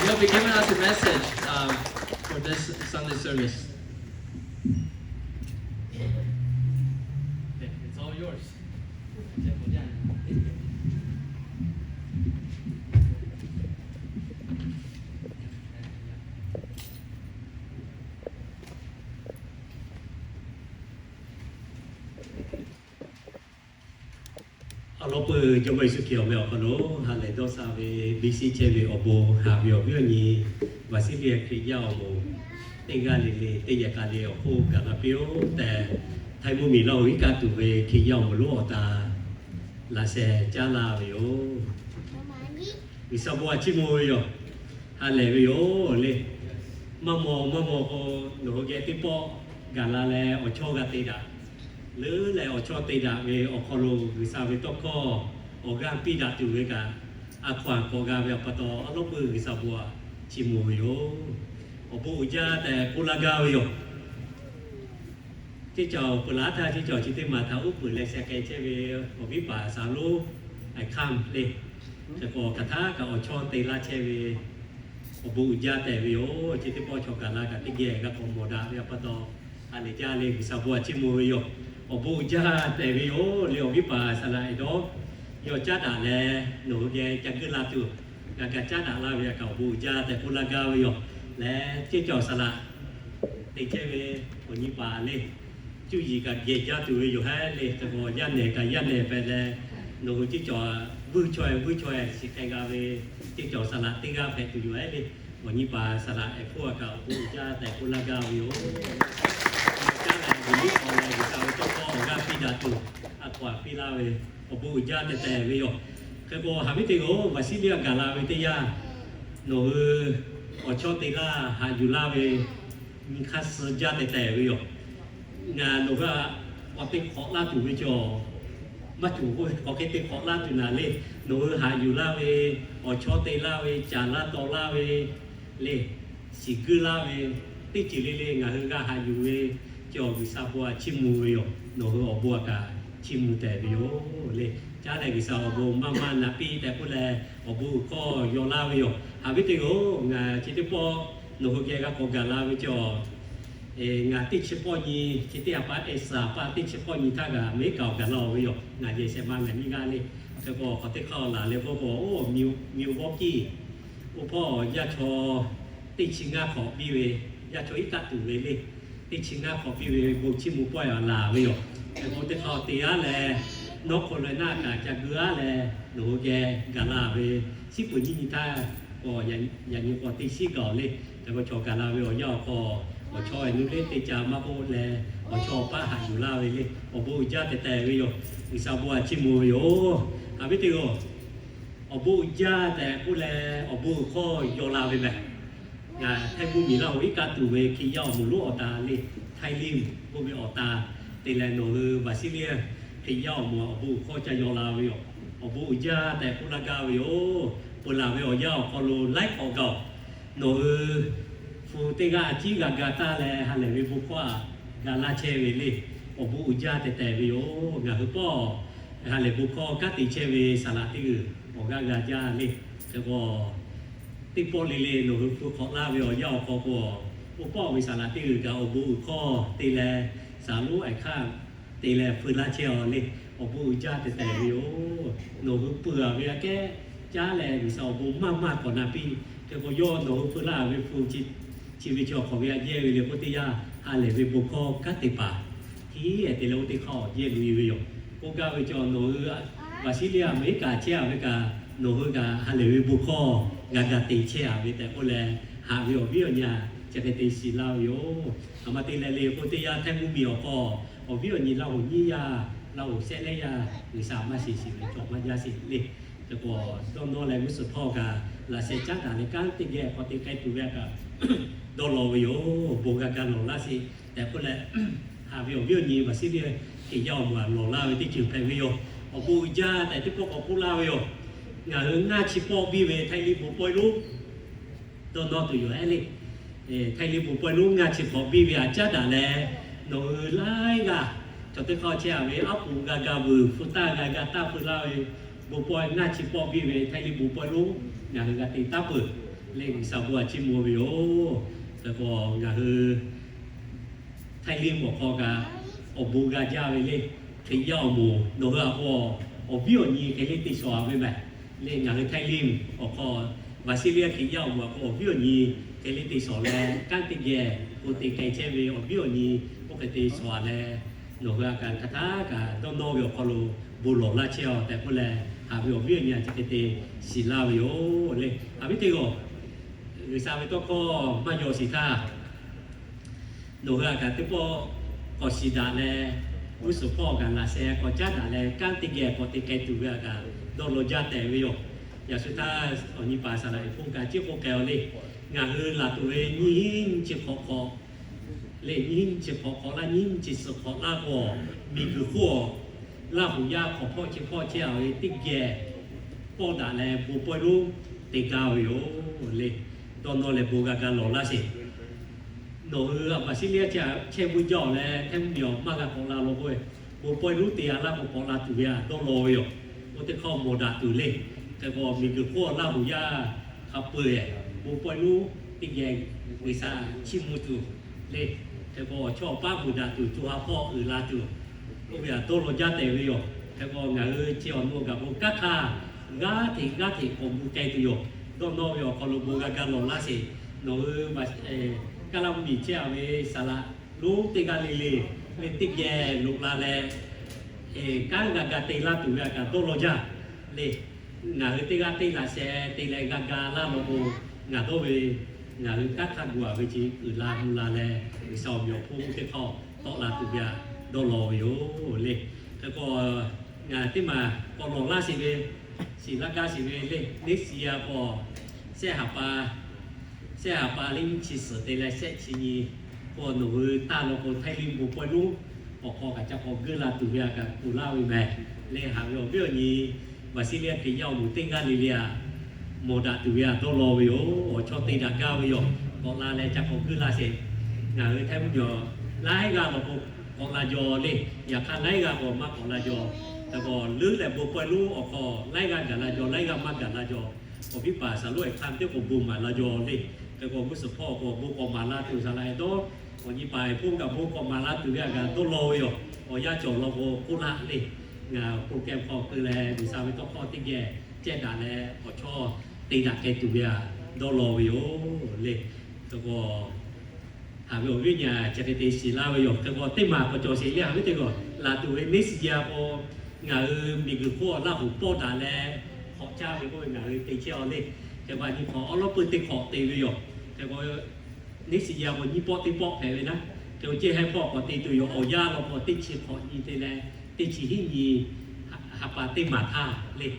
You'll be giving us a message um, for this Sunday service. Okay, it's all yours. အလီၢ်ပၢႈ Jawˇmawˇ Yeˍsuˆ Hkriꞈ awˬ meh awˬ hk'aw lo ha lehˬ dawˇ sha ve biˇ shiˆ chehˇ ve awˬ bon haꞈ ve awˬ viˉ awˬ nyi, Visalia Hkriꞈ yaˇ awˬ moˍ teˇ g'aˇ le le teˇ yehˬ k'a le awˬ hk'oˆ gaˬ la piˇ-oˆ tehꞈ, Htaiˇ mvuhˇmiˬ Laˇ hoꞈ iˉ kaˆ tuˬ ve Hkriꞈ yaˇ awˬ moˍ lonˉ awˬ ta laꞈ sheh caˉ laˇ ve yoˬ. G'uiˬsha bon htaꞈ chiˇ mvuh ve yoˬ. Ha lehˬ ve yoˬ le. Maˇ maw maˇ maw k'o, nawˬ hui geh teˇ pawˆ gaˬ la leh awˬ chawˇ g'a te daꞈ, leuˉ leh awˬ chawˇ te daꞈ ve awˬ hk'aw lo G'uiˬsha ve tawˇ hkawˇ awˬ g'aˇ piˇ daꞈ tuˬ ve kaꞈ, a hkaw anˬ k'awꞈ g'a ve awˬ pa taw, awˉ lawˉ peuˇ G'uiˬsha bon htaꞈ chiˇ mvuh ve yoˬ. Awˬ bon uiˍ jaˇ tehꞈ k'oˆ laˇ gaˇ ve yoˬ. Ceˇ cawˬ peuˬ laˉ htaˇ, ceˇ cawˬ chi teˇ maˬ htaꞈ uˉ peunˍ leh sheh k'ai chehˇ ve awˬ viˉ paˍ Saˍ lonˉ Aiˍ Hkaˇ le, hk'e k'o hk'aˬ htaˇ kaꞈ awˬ chawˇ te laˇ chehˇ ve, awˬ bon uiˍ jaˇ tehꞈ ve yoˬ. Chi teˇ pawˆ chaw gaˬ la kaꞈ teˇ geh g'a k'awꞈ mawˬ daꞈ ve awˬ pa taw, ha lehˬ jaˇ le, G'uiˬsha bon htaꞈ chiˇ mvuh ve yoˬ. Awˬ bon uiˍ jaˇ tehꞈ ve yoˬ le. Awˬ viˉ paˍ Saˍ laꞈ Eˍdawˇ, yawˇ caˉ daꞈ leh nawˬ hui geh ca geuˆ la tuˬ, g'a ga caˉ daꞈ laˇ ve htaꞈ kaꞈ awˬ bon uiˍ jaˇ tehꞈ k'oˆ laˇ gaˇ ve yoˬ. Leh ceˇ cawˬ Saˍ laꞈ te chehˇ ve awˬ nyi paˍ le, cuˇ yiˍ kaꞈ geh jaˇ tuˬ ve yoˬ hehˉ le. Hk'e k'o yaˇ nehˬ kaꞈ yaˇ nehˬ hpehꞈ leh, nawˬ hui ceˇ cawˬ vuiˇ chaweh vuiˇ chaweh shiˍ k'ai g'a ve ceˇ cawˬ Saˍ laꞈ teˇ g'aˇ hpehꞈ tuˬ yoˬ hehˉ le. Awˬ nyi paˍ Saˍ laꞈ Eˍhpoˇ htaꞈ kaꞈ awˬ bon uiˍ jaˇ tehꞈ k'oˆ laˇ gaˇ ve yoˬ. Caˉ leh awˬ nyi paˍ leh G'uiˬsha ve tawˇ hkawˇ awˬ g'aˇ piˇ daꞈ tuˬ, a hkaw anˬ piˇ laˇ ve, awˬ bon uiˍ jaˇ tehꞈ tehꞈ ve yoˬ. Hk'e k'o haꞈ viˉ teˇ g'aˇ-oˬ, Visalia gaˬ la ve teˇ yanˇ, nawˬ hui awˬ chawˇ te laˇ haꞈ yuˬ laˇ ve nyi hk'aˇ suh jaˇ tehꞈ tehꞈ ve yoˬ. Ngaˬ nawˬ hui htaꞈ k'awꞈ te hk'awꞈ laˇ tuˬ ve cawˬ, maˇ cawˬ k'oˆ ve k'awꞈ hk'e te hk'awꞈ laˇ tuˬ naˍ le. Nawˬ hui haꞈ yuˬ laˇ ve, awˬ chawˇ te laˇ ve, caˍ laˇ taw laˇ ve le, shiˍ guiˇ laˇ ve, teˇ ceuˬ le le ngaˬ hui g'a haꞈ yuˬ ve cawˬ, G'uiˬsha bon htaꞈ chiˇ mvuh ve yoˬ. Nawˬ hui awˬ bon htaꞈ kaꞈ chiˇ mvuh tehꞈ ve yoˬ le. Caˉ leh G'uiˬsha awˬ bon maˇ maˇ naꞈ piˇ tehꞈ k'oˆ leh, awˬ bon uiˍ hkawˇ yaw laˇ ve yoˬ. Haꞈ viˉ teˇ g'aˇ-oˬ, ngaˬ chi teˇ pawˆ nawˬ hui geh g'a k'awꞈ gaˬ la ve cawˬ, ngaˬ teˇ chi pawˆ nyi, chi teˇ ha pa ehˉ suhˍ pa teˇ chi pawˆ nyi htaˇ g'a Aˍmeˍriˆkaˍ awˬ gaˬ la ve yoˬ. Ngaˬ yehˬ shehˍ ma ngaˬ nyiˇ g'aˇ le. Hk'e k'o hk'awꞈ teˇ hk'aˇ laˬ leh g'awˇ k'o, Milwaukee, oˇ hpawˇ yaˇ chaw teˇ chi ngaˇ hk'awꞈ piˇ ve, yaˇ chaw iˉ kaˆ tuˬ ve le, teˇ chi ngaˇ hk'awꞈ piˇ ve bon chiˇ mvuh pawehˇ laˬ ve yoˬ. Hk'e k'o teˇ hk'aˇ te aˉ leh, North Carolina kaꞈ ca geu aˉ leh nawˬ hui geh gaˬ la ve, shiˉ peuˬ nyiˇ nyi htaˇ k'o, yaꞈ nyi k'o teˇ shiˉ gaˬ-oˬ le. Hk'e k'o chaw gaˬ la ve awˬ yanˇ awˬ hk'aw, awˬ chawˇ awˬ nu le teˇ ca maˇ k'oˆ leh, awˬ chawˇ awˬ paˇ haꞈ yuˬ laˇ ve le. Awˬ bon uiˍ jaˇ tehꞈ tehꞈ ve yoˬ. G'uiˬsha bon htaꞈ chiˇ mvuh ve yoˬ. Haꞈ viˉ teˇ g'aˇ-oˬ, awˬ bon uiˍ jaˇ tehꞈ k'oˆ leh awˬ bon uiˍ hkawˇ yaw la ve mehˬ. Ngaˬ Htaiˇ mvuhˇmiˬ Laˇ hoꞈ iˉ kaˆ tuˬ ve Hkriꞈ yaˇ awˬ moˍ lonˉ awˬ ta le, Htaiˇ Limˇ k'oˆ ve awˬ ta te leh nawˬ hui Visalia Hkriꞈ yaˇ awˬ moˍ awˬ bon uiˍ hkawˇ ca yaw la ve yoˬ. Awˬ bon uiˍ jaˇ tehꞈ k'oˆ laˇ gaˇ ve yoˬ. Peuˬ laˬ ve awˬ yanˇ awˬ hk'aw lo laiˉ k'awꞈ gaˬ-oˬ. Nawˬ hui hpu teˇ g'aˇ a ciˉ g'a ga taˇ leh ha lehˬ ve bon hkawˇ htaꞈ ga laˇ chehˇ ve le. Awˬ bon uiˍ jaˇ tehꞈ tehꞈ ve yoˬ. Ngaˬ hui pawˆ ha lehˬ bon hkawˇ kanˉ te chehˇ ve saˍ laꞈ teˇ g'uiˬ awˬ g'aˇ g'a jaˇ le. Hk'e k'o, teˇ pawˆ le le nawˬ hui hpu hk'awꞈ laˇ ve awˬ yanˇ awˬ hk'aw k'o, oˇ pawˆ ve saˍ laꞈ teˇ g'uiˬ kaꞈ awˬ bon uiˍ hkawˇ te leh, saˍ lonˉ Aiˍ Hkaˇ te leh feu laˇ chehˇ-aw le. Awˬ bon uiˍ jaˇ tehꞈ tehꞈ ve yoˬ. Nawˬ hui peuˬ-a ve aꞈ kehˉ caˉ leh G'uiˬsha awˬ bon maˇ maˇ k'awꞈ na piˇ. Hk'e k'o yawˇ nawˬ hui feu laˇ ve hpu chi ve chi awˬ hk'awꞈ ve aꞈ jehˇ ve le k'oˆ teˇ yanˇ, ha lehˬ ve bon hkawˇ kanˉ te paˍ hteˇ-ehˍ te leh oˇ teˇ hk'aˇ awˬ jehˇ lu-e ve yoˬ. K'oˆ gaˇ ve cawˬ, nawˬ hui Visalia Aˍmeˍriˆkaˍ chehˇ-a ve kaꞈ, nawˬ hui kaꞈ ha lehˬ ve bon hkawˇ g'a ga te chehˇ-a ve tehꞈ k'oˆ leh, haꞈ ve awˬ viˉ awˬ nyi-a chi hk'e te shiˍ laˇ ve yoˬ. Aˬ ma te leh le k'oˆ teˇ yanˇ, Htaiˇ mvuhˇmiˬ awˬ hk'aw awˬ viˉ awˬ nyi Laˇ hoꞈ nyiˇ yaˇ, Laˇ hoꞈ shehˆ lehˉ yaˇ, G'uiˬsha maˇ shiˍ shiˍ ve cawˬ maˇ jaˇ sheˍ le. Hk'e k'o, dawˇ nawˇ leh g'uˇ suhˍ hpawˇ kaꞈ laꞈ sheh caˉ daꞈ leh kanˉ teˇ geh hk'aw te k'ai tuˬ ve kaꞈ dawˇ law ve yoˬ. Bon g'a ga lawˬ laˇ sheˍ tehꞈ k'oˆ leh, haꞈ ve awˬ viˉ awˬ nyi Visalia Hkriꞈ yaˇ awˬ moˍ htaꞈ lawˬ laˇ ve teˇ ceuˬ hpehꞈ ve yoˬ. Awˬ bon uiˍ jaˇ tehꞈ teˇ pawˆ k'awꞈ k'oˆ laˇ ve yoˬ. Ngaˬ hui ngaˇ chi pawˆ biˇ ve Htaiˇ Limˇ bon pawehˇ lonˉ dawˇ nawˇ tuˬ yoˬ-ehˉ le. Htaiˇ Limˇ bon pawehˇ lonˉ ngaˇ chi hk'awꞈ biˇ ve aꞈ caˉ daꞈ leh, nawˬ hui laiˉ g'aˇ chaw teˇ hk'aˇ chehˇ-a ve aˉ poꞈ g'a ga vuiˬ, hpu taˇ g'a ga taˇ feu laˇ ve, bon pawehˇ ngaˇ chi pawˆ biˇ ve Htaiˇ Limˇ bon pawehˇ lonˉ ngaˬ hui g'a te taˉ peuˬ. Leh G'uiˬsha bon htaꞈ chiˇ mvuh ve yoˬ. Hk'e k'o ngaˬ hui Htaiˇ Limˇ awˬ hk'aw kaꞈ awˬ bon g'a jaˇ ve leh, Hkriꞈ yaˇ awˬ moˍ nawˬ hui htaꞈ k'o awˬ viˉ awˬ nyi hk'e leh te shawˍ ve mehˍ. Leh ngaˬ hui Htaiˇ Limˇ awˬ hk'aw Visalia Hkriꞈ yaˇ awˬ moˍ htaꞈ k'o awˬ viˉ awˬ nyi hk'e leh te shawˍ leh, kanˉ teˇ geh k'o te k'ai chehˇ ve awˬ viˉ awˬ nyi k'oˆ hk'e te shawˍ leh, nawˬ hui htaꞈ kaꞈ hk'aˬ htaˇ kaꞈ dawˇ nawˇ ve awˬ hk'aw lo bon lawˬ laˇ chehˇ-aˬ tehꞈ k'oˆ leh, haꞈ ve awˬ viˉ awˬ nyi htaꞈ chi hk'e te shiˍ laˇ ve yoˬ. Leh haꞈ ve teˇ g'aˇ, G'uiˬsha ve tawˇ hkawˇ maˇ yaw shiˍ htaˇ, nawˬ hui htaꞈ kaꞈ teˇ pawˆ k'awꞈ shiˍ daꞈ leh, g'uˇ suhˍ hpawˇ kaꞈ laꞈ sheh k'awꞈ caˉ daꞈ leh, kanˉ teˇ geh k'awꞈ te k'ai tuˬ ve htaꞈ kaꞈ dawˇ law jaˇ tehꞈ ve yoˬ. Yaꞈ shu htaˇ awˬ nyi paˍ saˍ laꞈ eˍ hponˇ kaꞈ ciˉ k'oˆ k'ai-a leh, ngaˬ hui laˬ tuˬ ve nyiˇ hinˉ nyiˇ chi hk'awꞈ hk'awꞈ leh nyiˇ hinˉ nyiˇ chi hk'awꞈ hk'awꞈ laˇ, nyiˇ hinˉ nyiˇ chi suhˍ hk'awꞈ laˇ k'o, miˬguiˬ hk'oˆ Laˇhuˍ yaˇ hk'awꞈ hpawˇ chi hpawˇ chehˇ-a ve teˇ geh pawˆ daꞈ leh bon pawehˇ lonˉ te gaˇ ve yoˬ. Leh dawˇ nawˇ leh bon g'a ga lawˬ laˇ sheˍ. Nawˬ hui Visalia chehˇ ve jaˇ-oˬ leh, hteˇ mvuhˇmiˬ awˬ maˇ g'a k'awꞈ la law k'o, bon pawehˇ lonˉ te-a laˇ k'o k'awꞈ la tuˬ ve htaꞈ dawˇ law ve yoˬ. Oˇ teˇ hk'awˇ mawˬ daꞈ tuˬ leh, hk'e k'o miˬguiˬ hk'oˆ Laˇhuˍ yaˇ hk'a peu-eˬ bon pawehˇ lonˉ teˇ geh G'uiˬsha chiˇ mvuh tuˬ leh, hk'e k'o awˬ chawˇ awˬ paˉ mawˬ daꞈ tuˬ, co ha hpawˇ uiˍ la tuˬ, oˇ ve htaꞈ dawˇ law jaˇ tehꞈ ve yoˬ. Hk'e k'o ngaˬ hui chi awˬ nu gaˬ k'o kanˉ htaˇ g'aˇ hteꞈ g'aˇ hteꞈ k'awꞈ gu k'ai tuˬ yoˬ. Dawˇ nawˇ ve awˬ hk'aw lo bon g'a ga lawˬ laˇ sheˍ. Nawˬ hui Kaˇlaˇ mvuhˇmiˬ chehˇ-a ve saˍ laꞈ lonˉ teˇ g'aˇ le le, leh teˇ geh loꞈ la leh, kanˉ g'a ga te laˇ tuˬ ve htaꞈ kaꞈ dawˇ law jaˇ leh, ngaˬ hui teˇ g'aˇ teˇ laꞈ sheh te leh g'a ga laˇ law k'o, ngaˬ dawˇ ve ngaˬ hui kanˉ htaˇ gu-a ve chi uiˍ la mvuh la leh, G'uiˬsha awˬ meꞈ awˬ hponˇ teˇ hk'awˇ tawˆ la tuˬ ve htaꞈ dawˇ law ve yoˬ leh. Hk'e k'o ngaˬ teˇ maˬ k'awꞈ lawˬ laˇ sheˍ ve, shiˍ laˇ gaˇ sheˍ ve leh, neˇ shiˍ yaˇ k'o shehˆ ha pa, shehˆ ha pa leh nyiˇ chi suhˍ te leh shehˆ chi nyi k'o, nawˬ hui taˇ law k'o Htaiˇ Limˇ bon pawehˇ lonˉ awˬ hk'aw kaꞈ ca k'awꞈ geuˆ la tuˬ ve htaꞈ kaꞈ kuˬ laˇ ve mehˍ. Leh haꞈ ve awˬ viˉ awˬ nyi Visalia Hkriꞈ yaˇ awˬ moˍ teˇ g'aˇ le le htaꞈ mawˬ daꞈ tuˬ ve htaꞈ dawˇ law ve yoˬ. Awˬ chawˇ te daꞈ gaˇ ve yoˬ. K'awꞈ la leh ca k'awꞈ geuˆ la sheˍ. Ngaˬ hui Htaiˇ mvuhˇmiˬ laiˉ g'aˇ law k'o k'awꞈ la jaw leh, yaꞈ hk'aˇ laiˉ g'aˇ k'o maˇ k'awꞈ la jaw. Hk'e k'o leuˉ leh bon pawehˇ lonˉ awˬ hk'aw laiˉ g'aˇ gaˬ la jaw, laiˉ g'aˇ maˇ gaˬ la jaw. Awˬ viˉ paˍ saˍ lonˉ ehˍ hk'aˇ teˇ k'o bon maˍ la jaw leh, hk'e k'o g'uˇ suhˍ hpawˇ k'o bon k'awꞈ maˍ la tuˬ saˍ laꞈ ehˍ dawˇ, awˬ nyi paˍ ehˍ hponˇ kaꞈ bon k'awꞈ maˍ la tuˬ ve htaꞈ kaꞈ dawˇ law ve yoˬ. Awˬ yanˇ cawˬ law k'o k'oˆ laˇ leh, ngaˬ program hk'aw keu leh G'uiˬsha ve tawˇ hkawˇ teˇ geh cehˇ daꞈ leh awˬ chawˇ te daꞈ k'ai tuˬ ve htaꞈ dawˇ law ve yoˬ leh. Hk'e k'o haꞈ ve awˬ viˉ awˬ nyi htaꞈ chi hk'e te shiˍ laˇ ve yoˬ. Hk'e k'o teˇ maˬ k'awꞈ cawˬ sheˍ leh, haꞈ ve teˇ g'aˇ laˬ tuˬ ve neˇ shiˍ yaˇ k'o, ngaˬ hui miˬguiˬ hk'oˆ Laˇhuˍ pawˆ daꞈ leh hk'awꞈ caˇ ve k'oˆ ve ngaˬ hui te chehˇ-a leh, hk'e k'o a nyi hk'awꞈ awˉ lawˉ peuˇ teˇ hk'awꞈ te ve yoˬ. Hk'e k'o neˇ shiˍ yaˇ k'o nyiˇ pawˆ teˇ pawˆ hpehꞈ ve naˉ, hk'e k'o cehˇ hehˉ hpawˇ k'awꞈ te tuˬ yoˬ. Awˬ yanˇ law k'o teˇ chi hk'awꞈ nyi te leh teˇ chi hiˉ nyi ha pa teˇ maˬ htaˇ leh,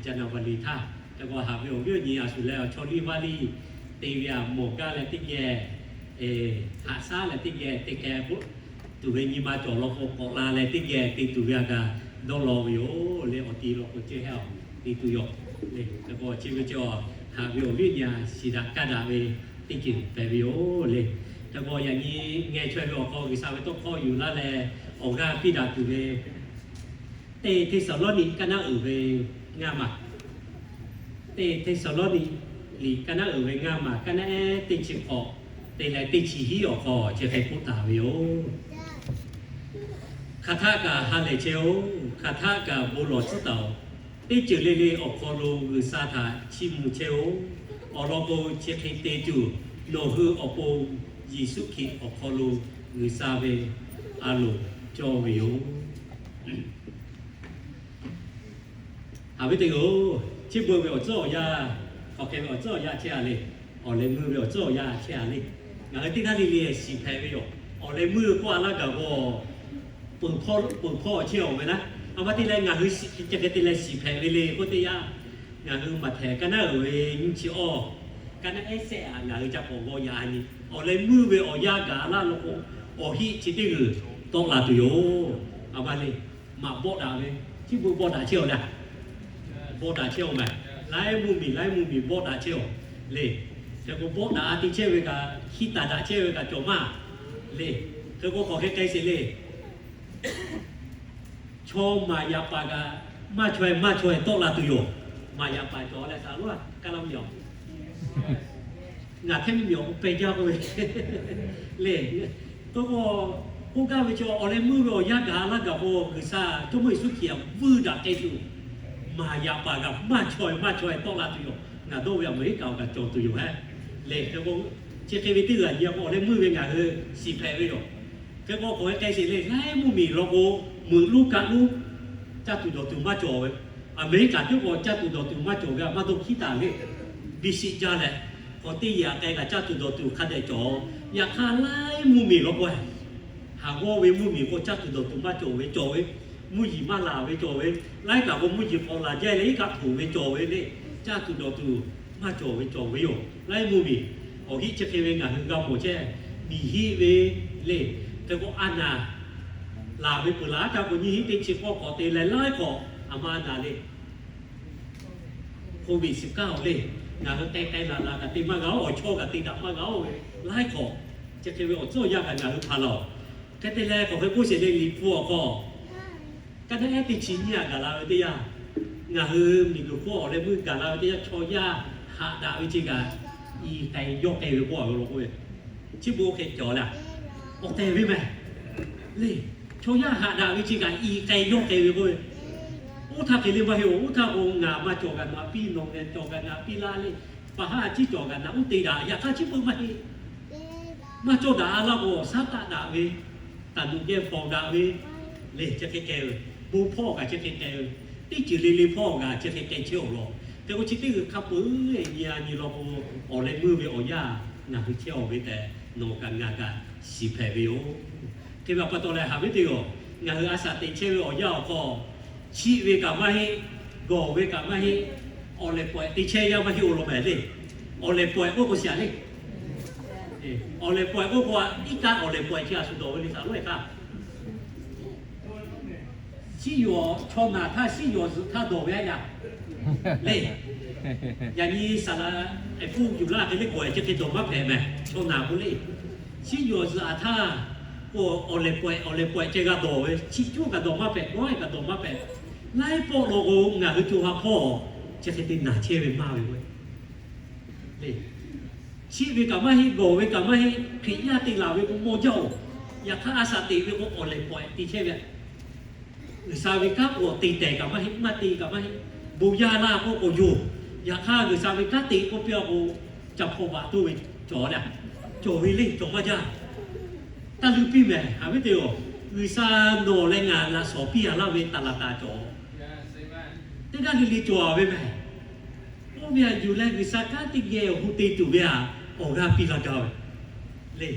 January htaˇ, hk'e k'o haꞈ ve awˬ viˉ awˬ nyi a shuˍ leh awˬ chawˇ liˇ vaˇ liˇ te ve htaꞈ mawˬ gaˇ leh teˇ geh haꞈ shaˉ leh teˇ geh te k'ai k'oˆ tuˬ ve nyi ma cawˬ law k'o k'awꞈ la leh teˇ geh te tuˬ ve htaꞈ kaꞈ dawˇ law ve yoˬ leh, awˬ ti law k'o cehˇ hehˉ-aˬ te tuˬ yoˬ. Leh hk'e k'o chi ve cawˬ haꞈ ve awˬ viˉ awˬ nyi htaꞈ shiˍ daꞈ kaˇ daꞈ ve teˇ ceuˬ hpehꞈ ve yoˬ leh. Hk'e k'o yaꞈ nyi ngeh chaweh ve awˬ hk'aw G'uiˬsha ve tawˇ hkawˇ yuˬ laˇ leh awˬ g'aˇ piˇ daꞈ tuˬ ve teˇ Hteˇsaˍlawˇniˆ kaˇ naˉ uiˍ ve ngaˇ maˬ, teˇ Hteˇsaˍlawˇniˆ liꞈ kaˇ naˉ uiˍ ve ngaˇ maˬ, kaˇ naˉ ehˉ teˇ chi hk'awꞈ te leh teˇ chi hiˉ awˬ hk'aw chi hk'e k'oˆ taˍ ve yoˬ. Hk'aˬ htaˆ kaꞈ ha lehˬ chehˇ-oˆ. Hk'aˬ htaˆ kaꞈ bon lawˬ tcuhˉ taˍ-oꞈ. Teˇ ceuˬ le le awˬ hk'aw lo G'uiˬsha htaꞈ chiˇ mvuh chehˇ-oˆ. Awˬ lawn k'o chi hk'e te tuˬ, nawˬ hui awˬ pon Yeˍsuˆ Hkriꞈ awˬ hk'aw lo G'uiˬsha ve a loˍ cawˇ ve yoˬ. Haꞈ ve teˇ g'aˇ-oˬ, chi beuꞈ ve awˬ tcuhˉ awˬ yanˇ, hk'aˬ hk'e ve awˬ tcuhˉ awˬ yanˇ chehˇ-a le. Awˬ leh meuˇ ve awˬ tcuhˉ awˬ yanˇ chehˇ-a le. Ngaˬ hui teˇ g'aˇ le le shiˍ hpehꞈ ve yoˬ. Awˬ leh meuˇ ve k'oˆ-a laˇ gaˬ k'o, peuˬ hpawˇ chehˇ-aˬ ve naˉ, a ma te leh ngaˬ hui chi hk'e te leh shiˍ hpehꞈ ve le k'oˆ teˇ yanˇ, ngaˬ hui Maꞈhtehˍ kaˇ naˉ uiˍ ve nyiˇ chi awˇ, kaˇ naˉ ehˉ sehˆ-aꞈ ngaˬ hui ca k'awꞈ g'aw yaꞈ-a nyi. Awˬ leh meuˇ ve awˬ yanˇ gaˬ laˇ law k'o, awˬ heˆ chi teˇ g'uiˬ tawˆ la tuˬ yoˬ. A ma le, maꞈ bawˆ daꞈ ve, chi beuꞈ bawˆ daꞈ chehˇ-aw le. Bawˆ daꞈ chehˇ-aw maˬ. Laiˉ mvuhˇmiˬ laiˉ mvuhˇmiˬ bawˆ daꞈ chehˇ-aw le. Hk'e k'o bawˆ daꞈ-a te chehˇ ve kaꞈ, hkiˇ taˍ daꞈ chehˇ ve kaꞈ cawˬ maˇ le. Hk'e k'o hk'aˬ hk'e k'ai sheˍ le. Chaw maˍ yaꞈ paˍ kaꞈ maˇ chaweh maˇ chaweh tawˆ la tuˬ yoˬ. Maˍ yaꞈ paˍ cawˬ leh saˍ laꞈ kaˇ laˇ mvuhˇmiˬ-aˬ, Ngaˬ hk'e mvuhˇmiˬ awˬ k'o peh jaˇ k'oˆ ve le. K'o k'o, k'oˆ gaˇ ve chi awˬ leh meuˇ ve awˬ yanˇ gaˬ laˇ gaˬ k'o, G'uiˬsha Jawˇmawˇ Yeˍsuˆ Hkriꞈ vuiˇ daꞈ k'ai tuˬ, maˍ yaꞈ paˍ kaꞈ maˇ chaweh maˇ chaweh tawˆ la tuˬ yoˬ. Ngaˬ dawˇ ve Aˍmeˍriˆkaˍ awˬ kaꞈ cawˬ tuˬ yoˬ hehˉ le. K'o, chi hk'e ve teˇ g'aˇ nyi k'o, awˬ leh meuˇ ve ngaˬ hui shiˍ hpehꞈ ve yoˬ. Hk'e k'o, k'awꞈ hk'e k'ai sheˍ le. Laiˉ mvuhˇmiˬ law k'o, meuꞈ luˉ kaˆ luˉ caˇ tuˬ dawˬ tuˬ maˇ cawˬ ve, Aˍmeˍriˆkaˍ teˇ k'o caˇ tuˬ dawˬ tuˬ maˇ cawˬ ve, a maˇ dawˇ hkiˉ taˍ le. Biˇ shiˆ jaˇ leh, k'awꞈ teˇ yaꞈ k'ai kaꞈ caˇ tuˬ dawˬ tuˬ hk'a dehꞈ cawˬ. Yaꞈ hk'aˇ, laiˉ mvuhˇmiˬ law k'o, haˍ g'awˇ ve mvuhˇmiˬ k'o caˇ tuˬ dawˬ tuˬ maˇ cawˬ ve cawˬ ve, mvuhˇ yiˍ maˇ laˬ ve cawˬ ve, laiˉ kaꞈ k'o mvuhˇ yiˍ k'awꞈ laˬ jaˇ leh iˉ kaˆ htoꞈ ve cawˬ ve le. Caˇ tuˬ dawˬ tuˬ maˇ cawˬ ve cawˬ ve yoˬ. Laiˉ mvuhˇmiˬ awˬ hiˆ chi hk'e ve ngaˬ hui g'a mawˬ chehˇ, miˬ hiˆ ve le. Hk'e k'o, a naˍ laˬ ve peuˬ laˬ aˉ kaˆ k'o, nyiˇ hiˆ teˇ chi k'awˇ k'awꞈ te leh laiˉ k'awꞈ a ma a naˍ le. Covid shiˍ kaˉ awˬ le, ngaˬ hui k'ai k'ai laˬ laˬ kaꞈ te maˇ g'a oˬ, awˬ chawˇ kaꞈ te daꞈ maˇ g'a oˬ ve, laiˉ k'awꞈ chi hk'e ve awˬ tcuhˉ awˬ yanˇ kaꞈ ngaˬ hui hpanˍ laˬ oˬ. Hk'e te leh, k'awꞈ hk'e k'oˆ sheˍ le, Liꞈ hpu awˬ hk'aw, kaˇ naˆ ehˉ teˇ chi nyiˇ a gaˬ la ve teˇ yanˇ, ngaˬ hui miˬguiˬ hk'oˆ awˬ leh meuˇ gaˬ la ve teˇ yanˇ, chaw yaˇ haꞈ daꞈ ve chi kaꞈ i k'ai yawˇ k'ai ve k'oˆ a ve law k'oˆ ve, chi bon hk'e cawˬ leh, awˬ tehˬ ve mehˬ le. Chaw yaˇ haꞈ daꞈ ve chi kaꞈ i k'ai yawˇ k'ai ve k'oˆ ve, oˇ htaˇ hk'e le maˇ heˆ oˬ. Oˇ htaˇ k'o, ngaˬ maˇ cawˬ kaꞈ ngaˬ piˇ, nawˬ geh cawˬ kaꞈ ngaˬ piˇ laˇ le. Paˍ haˉ a ciˉ cawˬ kaꞈ naꞈ uˉ te daꞈ, yaꞈ hk'aˇ chi beuꞈ maˇ heˆ. Maˇ cawˇ daꞈ a laˇ k'o, awˬ shaˉ taˆ daꞈ ve, taˍ nuꞈ geh fawˬ daꞈ ve le. Chi hk'e k'ai ve, bon hpawˇ kaꞈ chi hk'e k'ai ve, teˇ ceuˬ le le hpawˇ kaꞈ chi hk'e k'ai chehˇ awˬ lawn. Hk'e k'o, chi teˇ g'uiˬ hk'a peu-eˬ nyi a nyi law k'o, awˬ leh meuˇ ve awˬ yanˇ ngaˬ hui chehˇ awˬ ve tehꞈ nawˬ kaꞈ ngaˬ kaꞈ shiˍ hpehꞈ ve yoˬ. Hk'e ve pa taw leh, haꞈ viˉ teˇ g'aˇ, ngaˬ hui a shaꞈ teꞈ chehˇ ve awˬ yanˇ awˬ hk'aw, chiˆ ve kaꞈ maˇ heˆ, gawˬ ve kaꞈ maˇ heˆ, awˬ lehˬ pawehꞈ te chehˇ yaˇ maˇ heˆ oˬ law mehˍ le. Awˬ lehˬ pawehꞈ k'oˆ k'o shiˍ a le. Awˬ lehˬ pawehꞈ k'oˆ k'o, iˉ kaˆ awˬ lehˬ pawehꞈ chi a shu dawˬ ve le, shaˍ lonˉ e htaˇ, chiˉ yuˬ chaw naˬ htaˇ chiˉ yuˬ zuhꞈ htaˇ dawˬ ve a yaˇ le. Yaꞈ nyi saˍ laꞈ ehˍ hpu yuˬ laˇ hk'e le k'awꞈ ehˍ chi hk'e dawˬ maˇ hpehꞈ mehˍ. Chaw naˬ k'o le, chiˉ yuˬ zuhꞈ a htaˇ k'o, awˬ lehˬ pawehꞈ awˬ lehˬ pawehꞈ ceh g'a dawˬ ve, chi cuˇ kaꞈ dawˬ maˇ hpehꞈ, gawˇ kaꞈ dawˬ maˇ hpehꞈ. Laiˉ pawˆ law k'o, ngaˬ hui co ha hpawˇ chi hk'e te naˬ chehˇ ve maˇ ve k'o, le, chiˆ ve kaꞈ maˇ heˆ, gawˬ ve kaꞈ maˇ heˆ, Hkriꞈ yaˇ te laˬ ve k'o mawˇ jaˇ oˬ. Yaꞈ hk'aˇ, a shaꞈ teꞈ ve k'o awˬ lehˬ pawehꞈ te chehˇ ve, G'uiˬsha ve kanˉ k'o te tehˬ kaꞈ maˇ heˆ, maˇ te kaꞈ maˇ heˆ. Bon yaˇ laˇ k'oˆ k'o yoˬ. Yaꞈ hk'aˇ, G'uiˬsha ve kanˉ te k'oˆ piˇ a k'o, ca hpawˇ vaꞈ toˇ ve cawˬ le. Cawˬ ve le, cawˬ maˇ jaˇ. Taˇ luˇ piˇ mehˍ, haꞈ viˉ teˇ g'aˇ. G'uiˬsha nawˬ leh ngaˬ laꞈ shawnˍ piˇ a laˇ ve taˍ laˍ taˍ cawˬ. Teˇ g'aˇ le le cawˬ a ve mehˍ. Oˇ ve a yuˬ leh G'uiˬsha kanˉ teˇ geh awˬ hu te tuˬ ve a, awˬ g'aˇ piˇ la gaˇ ve le.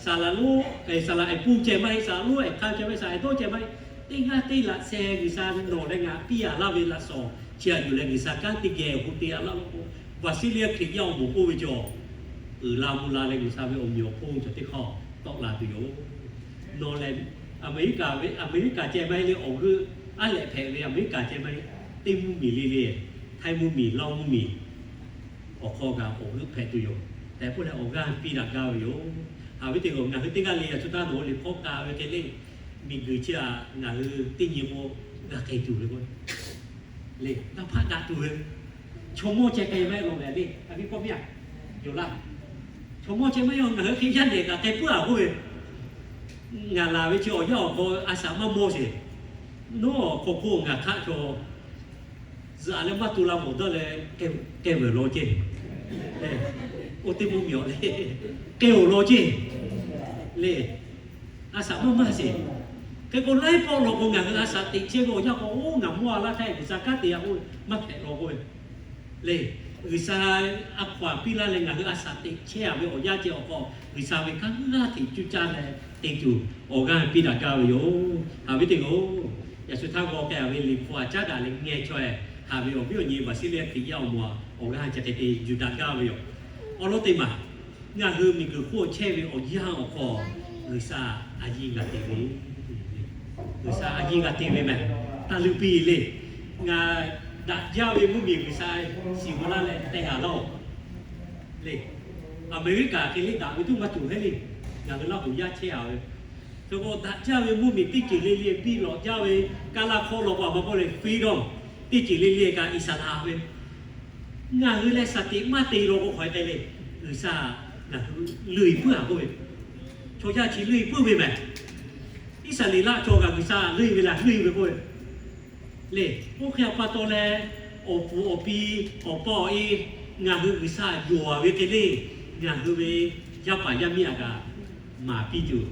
Saˍ laꞈ lonˉ, saˍ laꞈ ehˍ pun ceh maˇ heˆ, saˍ laꞈ lonˉ ehˍ hkanˇ ceh maˇ heˆ, saˍ laꞈ ehˍ dawˇ ceh maˇ heˆ. Teˇ g'aˇ teˇ laꞈ sheh G'uiˬsha nawˬ leh ngaˬ piˇ a laˇ ve laꞈ shawnˍ chi a yuˬ leh G'uiˬsha kanˉ teˇ geh awˬ hu te a laˇ lo k'o, Baˍsiˉliˇaˇ Hkriꞈ yaˇ awˬ moˍ k'oˆ ve cawˬ, uiˍ la mvuh la leh G'uiˬsha ve awˬ meꞈ awˬ hponˇ cawˬ teˇ hk'aˇ tawˆ la tuˬ yoˬ. Nawˬ lehˬ, Aˍmeˍriˆkaˍ ve, Aˍmeˍriˆkaˍ ceh maˇ heˆ le, awˬ g'euˆ aˉ lehꞈ hpehꞈ ve Aˍmeˍriˆkaˍ ceh maˇ heˆ, teˇ mvuhˇmiˬ le le, Htaiˇ mvuhˇmiˬ, Laˇ mvuhˇmiˬ awˬ hk'aw kaꞈ awˬ g'euˆ hpehꞈ tuˬ yoˬ tehꞈ k'oˆ leh awˬ g'aˇ piˇ daꞈ gaˇ ve yoˬ. Haꞈ ve teˇ g'aˇ, ngaˬ hui teˇ g'aˇ le a shu taˇ nawˬ hui liꞈ hk'awˇ k'a ve hk'e le, miˬguiˬ chi a ngaˬ hui teˇ nyi k'o g'a k'ai tuˬ ve k'o le, g'a hpaˆ daꞈ tuˬ ve, chaw mawˇ ceh k'ai maˇ heˆ law lehˬ le, a viˉ kawˇ miˇ a, yoˬ laˇ. Chaw mawˇ ceh maˇ heˆ, ngaˬ hui hk'e yaˇ nehˬ kaꞈ k'ai puiˉ a k'oˆ ve, ngaˬ laˬ ve chi awˬ yanˇ awˬ hk'aw a shaꞈ maˇ mawˇ sheˍ. Nawˬ hk'aw hk'oˆ ngaˬ htaꞈ chaw zuhꞈ a leh maˇ tu la mawˬ dawˇ leh, k'ai veuˬ law ceˇ. Oˇ teˇ mvuhˇmiˬ awˬ le, k'ai oˬ law ceˇ le. A shaꞈ maˇ maˇ sheˍ. Hk'e k'o, laiˉ pawˆ law k'o ngaˬ hui a shaꞈ teꞈ chehˇ ve awˬ yanˇ k'o, oˇ ngaˬ mawˇ a laˇ htaˇ G'uiˬsha kanˉ te a k'oˆ ve maˇ hpehꞈ law k'oˆ ve le. G'uiˬsha a hkaw-anˬ piˇ laˇ leh ngaˬ hui a shaꞈ teꞈ chehˇ a ve awˬ yanˇ ceh awˬ hk'aw, G'uiˬsha ve kanˉ g'aˇ hteꞈ cuˇ caˇ leh te tuˬ awˬ g'aˇ piˇ daꞈ gaˇ ve yoˬ. Haꞈ ve teˇ g'aˇ, yaꞈ shu htaˇ g'aw k'ai a ve liꞈ hpu a caˉ daꞈ leh ngeh chaweh, haꞈ ve awˬ viˉ awˬ nyi Baˍsiˉliˇaˇ Hkriꞈ yaˇ awˬ moˍ a, awˬ g'aˇ chi hk'e te yuˬ daꞈ gaˇ ve yoˬ. Awˬ lawn teˇ maˬ, ngaˬ hui miˬguiˬ hk'oˆ chehˇ ve awˬ yanˇ awˬ hk'aw, G'uiˬsha a yiˇ g'a te ve, G'uiˬsha a yiˇ g'a te ve mehˬ. Taˇ luˇ piˇ le. Ngaˬ daꞈ jaˇ ve mvuhˇmiˬ G'uiˬsha shiˍ g'aw laˇ leh teh a laˇ oˬ le. Aˍmeˍriˆkaˍ hk'e le daꞈ ve tuˉ maˇ cawˬ hehˉ le. Ngaˬ hui Laˇ huˍ yaˇ chehˇ a ve, hk'e k'o daꞈ jaˇ ve mvuhˇmiˬ teˇ ceuˬ le le biˇ lawꞈ jaˇ ve, kaˇ laˇ hk'awˇ law k'o a ma k'oˆ le freedom, teˇ ceuˬ le le kaꞈ Iˉsaˍreˍlaˆ ve Ngaˬ hui leh shaˍ tiꞈ maˇ te law k'o, hk'aw e k'ai le. G'uiˬsha ngaˬ hui leuˆ puiˉ-a k'oˆ ve, chaw yaˇ chi leuˆ puiˉ ve mehˍ. Iˉsaˍreˍlaˆ chaw kaꞈ G'uiˬsha leuˆ ve leh leuˆ ve k'oˆ ve le. Oˇ hk'e pa taw leh, awˬ puˍ awˬ pi, awˬ pa awˬ e, ngaˬ hui G'uiˬsha yonˍ-a ve hk'e le, ngaˬ hui ve yaˇ paˍ yaˇ miˇ-a kaꞈ maˍ piˇ tuˬ,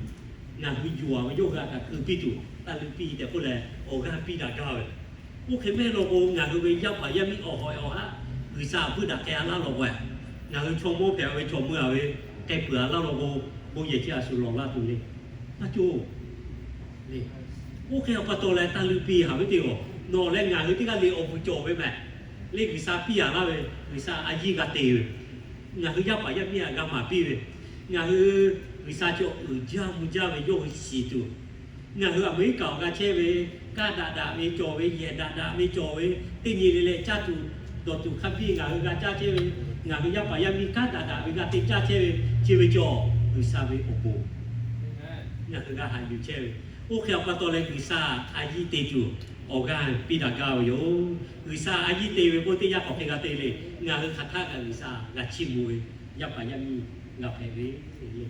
ngaˬ hui yonˍ-a ve yawˇ hui-a kaꞈ keu piˇ tuˬ, taˇ leuˆ piˇ tehꞈ k'oˆ leh awˬ g'aˇ piˇ daꞈ gaˇ ve. Oˇ hk'e mehˆ law k'o, ngaˬ hui ve yaˇ paˍ yaˇ miˇ awˬ hawꞈ awˬ haˉ G'uiˬsha vuiˇ daꞈ k'ai-a laˇ law k'o, ngaˬ hui chaw mawˇ hpehꞈ-a ve chaw meuˇ-a ve k'ai peuˬ-a laˇ law k'o, bon yehˬ chi a shuˍ lawˬ la tuˬ le. Maˇ cawˇ le. Oˇ hk'e pa taw leh taˇ leuˆ piˇ haꞈ ve teˇ g'aˇ, nawˬ leh ngaˬ hui teˇ g'aˇ le awˬ vuiˬ cawˬ ve mehˍ. Le G'uiˬsha piˇ-a laˇ ve, G'uiˬsha a yiˇ g'a te ve, ngaˬ hui yaˇ paˍ yaˇ miˇ-a g'a maˍ piˇ ve, ngaˬ hui G'uiˬsha cawˬ uiˍ jaˇ mvuh jaˇ ve yawˇ hui shiˍ tuˬ, ngaˬ hui Aˍmeˍriˆkaˍ awˬ g'a chehˇ ve, kanˉ daꞈ daꞈ ve cawˬ ve, yehˬ daꞈ daꞈ ve cawˬ ve, teˇ nyi le leh caˇ tuˬ dawˬ tuˬ hk'a biˇ ngaˬ hui g'a caˇ chehˇ ve, ngaˬ hui yaˇ paˍ yaˇ miˇ kanˉ daꞈ daꞈ ve g'a te caˇ chehˇ ve, chi ve cawˬ G'uiˬsha ve awˬ bon ngaˬ hui g'a haꞈ yuˬ chehˇ ve. Oˇ hk'e pa taw leh G'uiˬsha a yiˇ te tuˬ awˬ g'aˇ piˇ daꞈ gaˇ ve yoˬ. G'uiˬsha a yiˇ te ve k'oˆ teˇ yanˇ k'awꞈ hk'e g'a te le. Ngaˬ hui hk'aˬ htaˆ kaꞈ G'uiˬsha g'a chiˇ mvuh ve, yaˇ paˍ yaˇ miˇ g'a hpehꞈ ve le.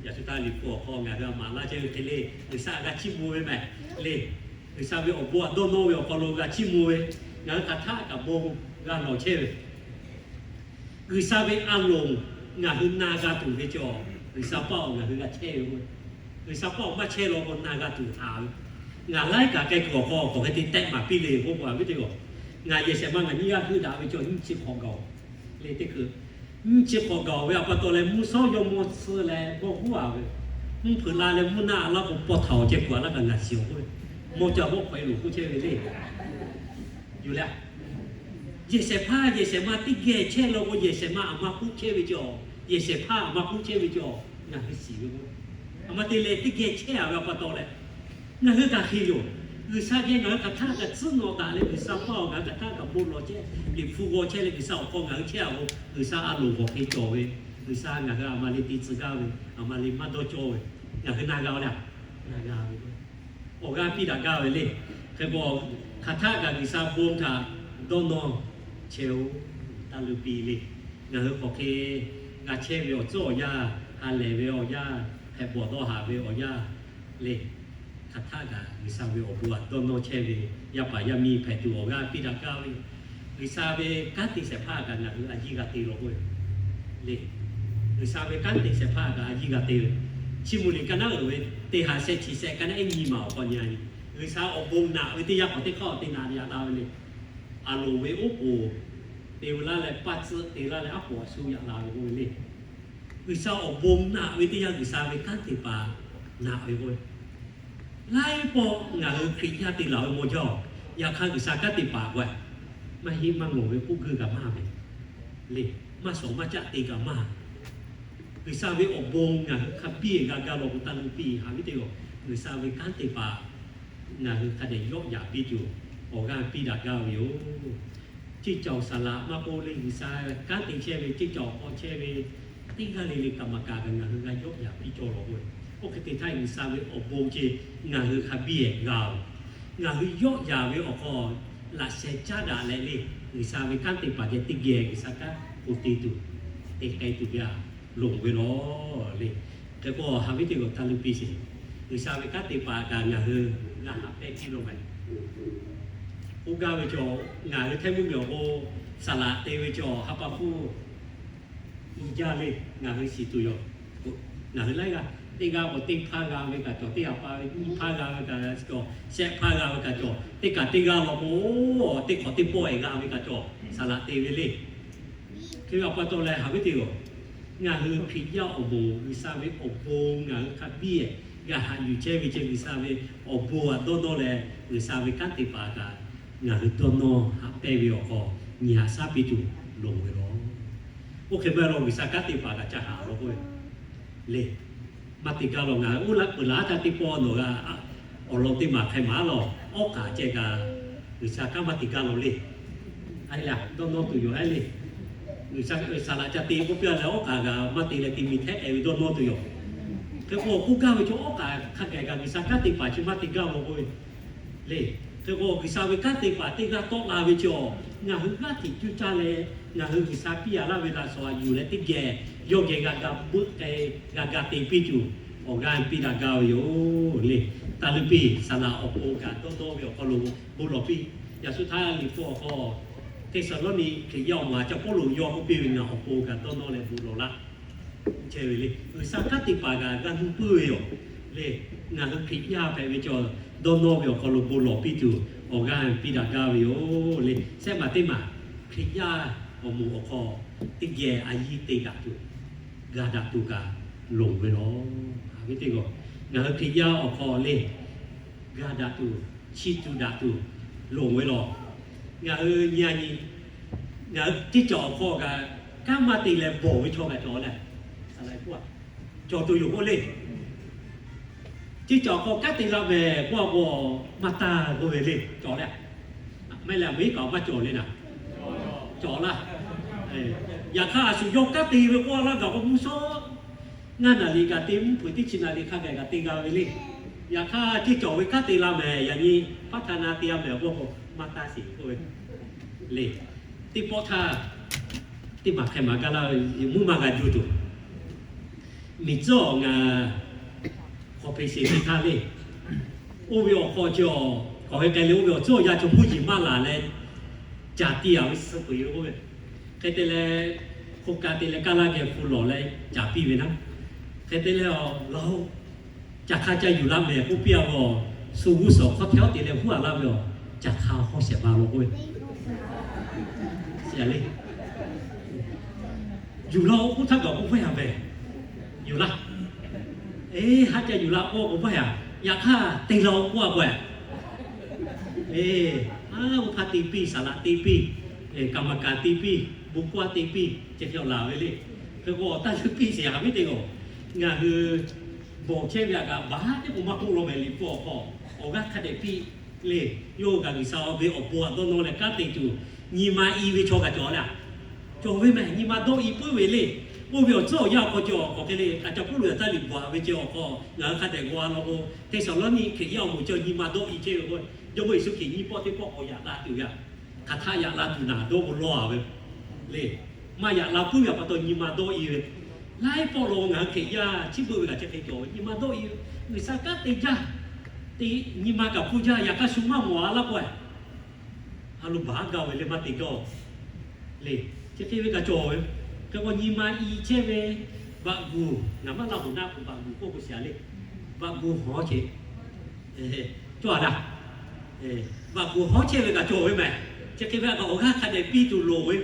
Yaꞈ shu htaˇ Liꞈ hpu awˬ hk'aw ngaˬ hui a maˍ laˇ chehˇ ve hk'e le, G'uiˬsha g'a chiˇ mvuh ve mehˍ le. G'uiˬsha ve awˬ bon a dawˇ nawˇ ve awˬ hk'aw lo g'a chiˇ mvuh ve, ngaˬ hui hk'aˬ htaˆ kaꞈ bon g'a lawˬ chehˇ ve G'uiˬsha ve a loˍ ngaˬ hui na g'a tuˬ ve cawˬ, G'uiˬsha paˇ awˬ ngaˬ hui g'a chehˇ ve k'o, G'uiˬsha paˇ awˬ maˇ chehˇ law k'o na g'a tuˬ haˍ ve. Ngaˬ laiˉ kaꞈ k'ai kuiˬ awˬ hk'aw k'awꞈ hk'e te tehˆ maˍ piˇ le k'oˆ k'o, a viˉ teˇ g'aˇ, ngaˬ yehˬ shehˍ ma ngaˬ nyiˇ g'aˇ heuˆ daꞈ ve cawˬ nyiˇ chi hk'awꞈ gaˬ-oˬ le teˇ hkui. Nyiˇ chi hk'awꞈ gaˬ-oˬ ve a pa taw leh mvuhˇ shawˉ yawˇ mawˇ suh leh g'awˇ huˉ-a ve, mvuhˇ hpeuꞈ la leh mvuhˇ naˆ a laˇ k'o pawˇ htaꞈ awˬ ceh kuˬ a laˇ kaꞈ ngaˬ shiˍ-oˬ k'oˆ ve, mawˇ ca g'awˇ hk'awꞈ e loˬ k'oˆ chehˇ ve le. Yuˬ leh, yehˬ shehˍ hpaˇ yehˬ shehˍ ma teˇ geh chehˇ law k'o, yehˬ shehˍ ma aˬ ma k'oˆ chehˇ ve cawˬ, yehˬ shehˍ hpaˇ aˬ ma k'oˆ chehˇ ve cawˬ, ngaˬ hui shiˍ ve k'o, aˬ ma te leh teˇ geh chehˇ-a ve a pa taw leh, ngaˬ hui kaꞈ hk'e yoˬ. G'uiˬsha geh ngaˬ hui hk'aˬ htaˆ kaꞈ tcuhˉ nawꞈ daꞈ leh, G'uiˬsha paˇ awˬ ngaˬ hui hk'aˬ htaˆ kaꞈ bon lawˬ chehˇ, Liꞈ hpu g'aw chehˇ leh G'uiˬsha awˬ hk'aw ngaˬ hui chehˇ-a k'o, G'uiˬsha a loˍ g'awˬ hk'e cawˬ ve, G'uiˬsha ngaˬ hui aˬ ma le te tcuh gaˇ ve, aˬ ma le maˇ dawˇ cawˇ ve, ngaˬ hui na g'a-o le. Na g'a ve, awˬ g'aˇ piˇ daꞈ gaˇ ve le. Hk'e k'o, hk'aˬ htaˆ kaꞈ G'uiˬsha bon htaꞈ dawˇ nawˇ chehˇ-oˬ, taˇ leuˆ piˇ le. Ngaˬ hui k'awꞈ hk'e g'a chehˇ ve awˬ tcuhˉ awˬ yanˇ, ha lehˬ ve awˬ yanˇ, hpehꞈ bawˬ dawˇ haˍ ve awˬ yanˇ le. Hk'aˬ htaˆ kaꞈ G'uiˬsha ve awˬ bon htaꞈ dawˇ nawˇ chehˇ ve, yaˇ paˍ yaˇ miˇ hpehꞈ tuˬ awˬ g'aˇ piˇ daꞈ gaˇ ve, G'uiˬsha ve kanˉ te shehˍ hpaˇ kaꞈ ngaˬ hui a yiˇ g'a te law k'o le. G'uiˬsha ve kanˉ te shehˍ hpaˇ kaꞈ a yiˇ g'a te ve, Chiˇ mvuh liꞈ ka naˉ uiˍ ve teˇ ha shehˆ chi shehˆ ka naˉ ehˉ nyi ma awˬ hk'aw nyi-a nyi, G'uiˬsha awˬ bon naꞈ ve teˇ yanˇ k'awꞈ teˇ hk'aˇ awˬ te naꞈ yaꞈ la ve le. A loˍ ve oˉ k'oˍ te ve laˇ leh, paˇ tcuhˆ te laˇ leh, aˉ poꞈ awˬ shu yaꞈ la ve k'oˆ ve le. G'uiˬsha awˬ bon naꞈ ve teˇ yanˇ G'uiˬsha ve kanˉ te paˍ naꞈ ve k'o, laiˉ pawˆ ngaˬ hui Hkriꞈ yaˇ te laˬ ve maw jaˇ-oˬ. Yaꞈ hk'aˇ G'uiˬsha kanˉ te paˍ k'o, maˇ heˆ maˇ ngawˬ ve k'oˆ guiˇ kaꞈ maˇ ve le. Maˇ shawˍ maˇ caˆ te kaꞈ maˇ. G'uiˬsha ve awˬ bon ngaˬ hui hk'a biˇ g'a gaˇ law k'o, taˇ leuˆ piˇ haꞈ viˉ teˇ g'aˇ, G'uiˬsha ve kanˉ te paˍ ngaˬ hui hk'a dehꞈ yawˆ yaꞈ piˇ tuˬ awˬ g'aˇ piˇ daꞈ gaˇ ve yoˬ. Ceˇ cawˬ saˍ laꞈ maˇ k'oˆ le, G'uiˬsha kanˉ te chehˇ ve ceˇ cawˬ k'awꞈ chehˇ ve teˇ g'aˇ le le kaꞈ maˍ kaꞈ kaꞈ ngaˬ hui g'a yawˆ yaꞈ piˇ cawˇ law k'o, oˇ hk'e te htaˇ G'uiˬsha ve awˬ bon ceh ngaˬ hui hk'a biˇ-ehˍ g'a-oˬ. Ngaˬ hui yawˆ yaꞈ ve awˬ hk'aw laꞈ sheh caˉ daꞈ leh le, G'uiˬsha ve kanˉ te paˍ geh teˇ geh G'uiˬsha kanˉ k'oˆ te tuˬ, te k'ai tuˬ ve a loˍ ve law le. Hk'e k'o, haꞈ viˉ teˇ g'aˇ taˇ leuˆ piˇ sheˍ. G'uiˬsha ve kanˉ te paˍ kaꞈ ngaˬ hui g'a haꞈ pehnˇ piˇ law mehˍ. K'oˆ gaˇ ve cawˬ, ngaˬ hui Htaiˇ mvuhˇmiˬ awˬ k'o, saˍ laꞈ te ve cawˬ ha pa hpfuhˇ uiˍ jaˇ le. Ngaˬ hui shiˍ tuˬ yoˬ. Ngaˬ hui laiˉ g'aˇ teˇ g'aˇ k'o teˇ hpaˇ g'a ve kaꞈ cawˬ, teˇ ha pa ve nyiˇ hpaˇ g'a ve kaꞈ cawˬ, shehˆ hpaˇ g'a ve kaꞈ cawˬ, teˇ kaꞈ teˇ g'aˇ law k'o, teˇ hk'awꞈ teˇ pawˆ-ehˍ g'a ve kaꞈ cawˬ, saˍ laꞈ te ve le. Hk'e ve awˬ pa taw leh haꞈ viˉ teˇ g'aˇ, ngaˬ hui Hkriꞈ yaˇ awˬ moˍ G'uiˬsha ve awˬ bon ngaˬ hui hk'a biˇ-ehˍ g'a haꞈ yuˬ chehˇ ve ceh, G'uiˬsha ve awˬ bon htaꞈ dawˇ nawˇ leh, G'uiˬsha ve kanˉ te paˍ kaꞈ ngaˬ hui dawˇ nawˇ haꞈ pehnˇ ve awˬ hk'aw nyi haꞈ shaˉ piˇ tuˬ loˍ ve law. Oˇ hk'e maˇ heˆ law, G'uiˬsha kanˉ te paˍ kaꞈ ca haꞈ law k'oˆ ve le. Maˇ te gaˇ law, ngaˬ hui uˉ laˇ peuˬ laˇ htaˇ teˇ pawˆ nawˬ g'a awˬ lawn teˇ maˬ hk'e maˍ law. Awˉ k'aꞈ ceh kaꞈ G'uiˬsha kanˉ maˇ te gaˇ law le. Dawˇ nawˇ tuˬ yoˬ haˉ le. G'uiˬsha saˍ laꞈ ca te k'oˆ piˇ-a leh, awˉ k'aꞈ kaꞈ maˇ te leh te mi htehˉ k'ai ve dawˇ nawˇ tuˬ yoˬ. Hk'e k'o, k'oˆ gaˇ ve chaw awˉ k'aꞈ hk'a gaˬ kaꞈ G'uiˬsha kanˉ te paˍ chi maˇ te gaˇ law k'oˆ ve le. Hk'e k'o, G'uiˬsha ve kanˉ te paˍ teˇ g'aˇ tawˆ la ve chaw, ngaˬ hui g'aˇ hteꞈ cuˇ caˇ leh, ngaˬ hui G'uiˬsha piˇ a laˇ ve laꞈ shawnˍ a yuˬ leh teˇ geh yawˇ geh g'a ga beuˆ k'ai, g'a ga te piˇ tuˬ, awˬ g'aˇ piˇ daꞈ gaˇ ve yoˬ le. Taˇ leuˇ piˇ, saˍ laꞈ awˬ pon kaꞈ dawˇ dawˇ ve awˬ hk'aw lo bon lawˬ piˇ. Yaꞈ shu htaˇ Liꞈ hpu awˬ hk'aw, Hteˇsaˍlawˇniˆ Hkriꞈ yaˇ awˬ moˍ a ca Pawˇluꞈ yawˇ k'oˆ piˇ ve, ngaˬ awˬ pon kaꞈ dawˇ nawˇ leh bon lawˬ laˇ chehˇ ve le. G'uiˬsha kanˉ te paˍ kaꞈ g'a nuˇ puiˉ ve yoˬ le. Ngaˬ hui Hkriꞈ yaˇ hpehꞈ ve chaw, dawˇ nawˇ ve awˬ hk'aw lo bon lawˬ piˇ tuˬ, awˬ g'aˇ piˇ daꞈ gaˇ ve yoˬ le. Shehˆ maˬ teˇ maˬ, Hkriꞈ yaˇ awˬ moˍ awˬ hk'aw teˇ geh a yiˇ te daꞈ tuˬ, ga daꞈ tuˬ kaꞈ loˍ ve lawˬ. Haꞈ ve teˇ g'aˇ, ngaˬ hui Hkriꞈ yaˇ awˬ hk'aw le, ga daꞈ tuˬ, chi tuˬ daꞈ tuˬ loˍ ve lawˬ. Ngaˬ hui nyi a nyi, ngaˬ hui teˇ cawˬ awˬ hk'aw kaꞈ, kanˉ maˇ te leh bawˬ ve chaw kaꞈ cawˬ leh, a la k'o, cawˬ tuˬ yoˬ k'oˆ le. Teˇ cawˬ awˬ hk'aw kanˉ te la mehˍ k'oˆ a k'o, maˇ taˇ k'oˆ ve le, cawˬ leh, maˇ heˆ leh, a meˉ kaꞈ maˇ cawˬ le naˍ, cawˬ laˇ. Yaꞈ hk'aˇ, a shu yawˇ kanˉ te ve k'oˆ a laˇ gaˬ k'o, mvuhˇ shawˉ ngaˇ naˍ riˍ kaꞈ te, mvuhˇ hpeuꞈ teˇ chi naˍ riˍ hk'a gaˬ kaꞈ te g'a ve le. Yaꞈ hk'aˇ, teˇ cawˬ ve kanˉ te la mehˍ, yaꞈ nyi paˉ htaˇ na te a mehˍ k'oˆ k'o, maˇ taˇ sheˍ k'oˆ ve le. Teˇ pawˆ htaˇ, teˇ maˬ hk'e maˍ gaˇ laˇ ve, mvuhˇ maˇ g'a juˇ tuˬ, miˬ tcuhˉ awˬ ngaˬ hk'awꞈ hpeꞈ sheˍ ve htaˇ le, oˇ ve awˬ hk'aw cawˬ, k'awꞈ hk'e k'ai leh oˇ ve awˬ tcuhˉ awˬ yanˇ chaw mvuhˇ yeˬ maˇ laˬ leh, caˍ piˇ a ve suh peuˬ ve k'oˆ ve. Hk'e te leh, hk'oˆ ka te leh kaˇ laˇ geh hpu lawˬ leh caˍ piˇ ve naˉ. Hk'e te leh, awˬ lawn, caˬ hk'a ca yuˬ la mehˍ k'oˆ piˇ a ve, shu g'uˇ suhˍ hk'awˇ hteˇ awˉ te leh huˉ a laˇ ve, awˬ caˬ hk'a hawˉ shehˍ hpaˇ lo k'oˆ ve, le, yuˬ la-oˬ k'oˆ htaˇ gaˬ k'oˆ vaˇ yaꞈ mehˍ, yuˬ laˇ. Eˬ, haˉ ca yuˬ la k'oˆ k'o vaˇ yaꞈ, yaꞈ hk'aˇ te la-oˬ k'oˆ a k'o, eˬ, a, oˇ hk'aˇ te piˇ, saˍ laꞈ te piˇ, kaˍ maˍ kaˍ te piˇ, bon kawˇ te piˇ, ceh hk'e laˬ ve le. Hk'e k'o, taˇ leuˇ piˇ sheˍ, haꞈ viˉ teˇ g'aˇ, ngaˬ hui bawˬ chehˇ ve htaꞈ kaꞈ baˬ teˇ k'o maˇ k'oˆ law mehˍ, Liꞈ hpu awˬ hk'aw awˬ g'aˇ hk'a dehꞈ piˇ le. Yawˇ hui kaꞈ G'uiˬsha ve awˬ bon htaꞈ dawˇ nawˇ leh kanˉ te tuˬ, nyi ma i ve chaw kaꞈ cawˬ leh, cawˬ ve mehˍ, nyi ma dawˇ i puiˉ ve le. Oˇ ve awˬ tcuhˉ awˬ yanˇ awˬ hk'aw cawˬ, k'awꞈ hk'e le, a ca Pawˇluꞈ yaꞈ taˇ liꞈ bvuhꞈ ve ceh awˬ hk'aw ngaˬ hui hk'a dehꞈ g'aw a law k'o, Hteˇsaˍlawˇniˆ Hkriꞈ yaˇ awˬ moˍ cawˬ nyi ma dawˇ i chehˇ ve k'o, Jawˇmawˇ Yeˍsuˆ Hkriꞈ nyiˇ pawˆ teˇ pawˆ k'awꞈ yaꞈ la tuˬ ve, hk'aˬ htaˆ yaꞈ la tuˬ naˍ dawˇ k'o lawˇ a ve le. Maˇ yaꞈ la puiˉ ve a pa taw nyi ma dawˇ i ve. Laiˉ pawˆ lo ngaˬ hui Hkriꞈ yaˇ chi beuꞈ ve kaꞈ chi hk'e cawˬ ve, nyi ma dawˇ i ve. G'uiˬsha kanˉ te jaˇ, te, nyi ma kaꞈ hpfuhˇ jaˇ, yaꞈ hk'aˇ shu maˇ mawˬ a laˇ k'o, a lo baˬ gaˇ ve le, maˇ te gaˇ le. Chi hk'e ve kaꞈ cawˬ ve. Hk'e k'o, nyi ma i chehˇ ve, vaꞈ guˬ, ngaˬ maˇ laˇ hoꞈ naˆ k'o vaꞈ guˬ k'oˆ k'o shiˍ a le. Vaꞈ guˬ hawˉ chehˇ, cawˬ a laˇ. Vaꞈ guˬ hawˉ chehˇ ve kaꞈ cawˬ ve mehˍ. Chi hk'e ve kaꞈ awˬ g'aˇ hk'a dehꞈ piˇ tuˬ loˍ ve.